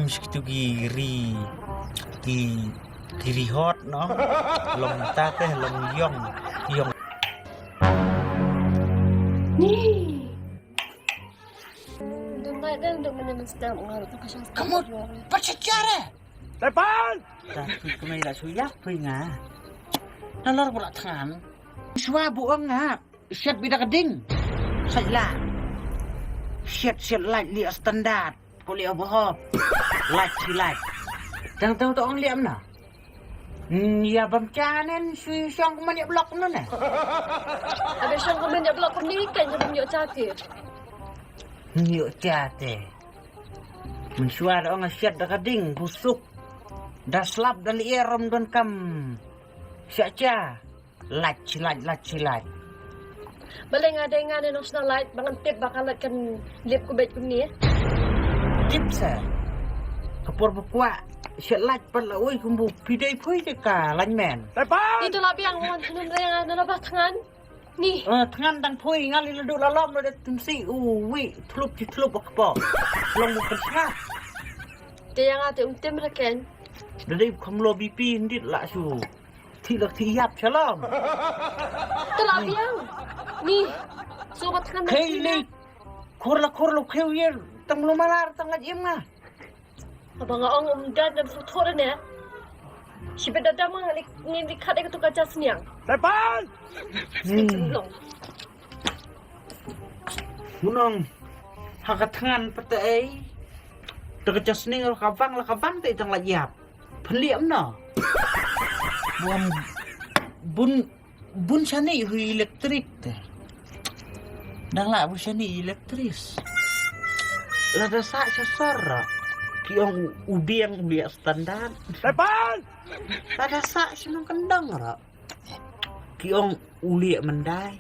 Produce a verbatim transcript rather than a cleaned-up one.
Mesti tu ki ri, ki, ki ri hot, no? Long ta teh, long yong, yong. Kamu pacacara? Tepan! Tapi kemai la suya pui nga. Nalar pula tangan. Sua buang nga. Shet bida keding. Sait la. Shet, shet lait li standard. Ko li apa hop. Lait si lait. Tang tang tong liam na. Hmm, ya bam chanen sui song kuman ya blok na ne. Ada song kuman ya blok ni kan ya bam yo chate. Yo chate. Mensua da ong shet da keding busuk. Da slap da li rom don kam. Sya cha. Lait si lait, lait si lait. Balei nga dei nga ne nong sna lait, ba ngan tip ba ka lait kan lip ku beit kumne. Tip sa. Ka por ba kwah, shet lait pat la ui kumbu pidei phui ke ka lait men. Itu la biang wan thngan re nga na la ba thngan. Ni. Eh, thngan dang phui nga li la du la lom la det tum si u wi thlup ti thlup ba ka po. Long bu pyrsa. Te yang ate um tem reken. Da dei kham lo B P ndit la su. Thi lak thi yap shalom. Te la biang. Ni. So bat kan. Khei ni. Khor la khor lo kheu yer. Tang lo malar tang la jim nga. Aba nga ong um dan dan so thor ne. Shi beda dam nga li ni li khat ek tu ka jas niang. Tepan. Hmm. Munong. Ha ka thngan pete ei. Te ka jas ning ka bang la ka bang te tang la yap. Pynliam no. Bun, bun, bun shani hui elektrik te. Dang la bun shani elektris. Lada sa sha sor. Ki ong u biang u biak standard. Tepan. Lada sa sha nong kendang ra. Ki ong u liak mendai.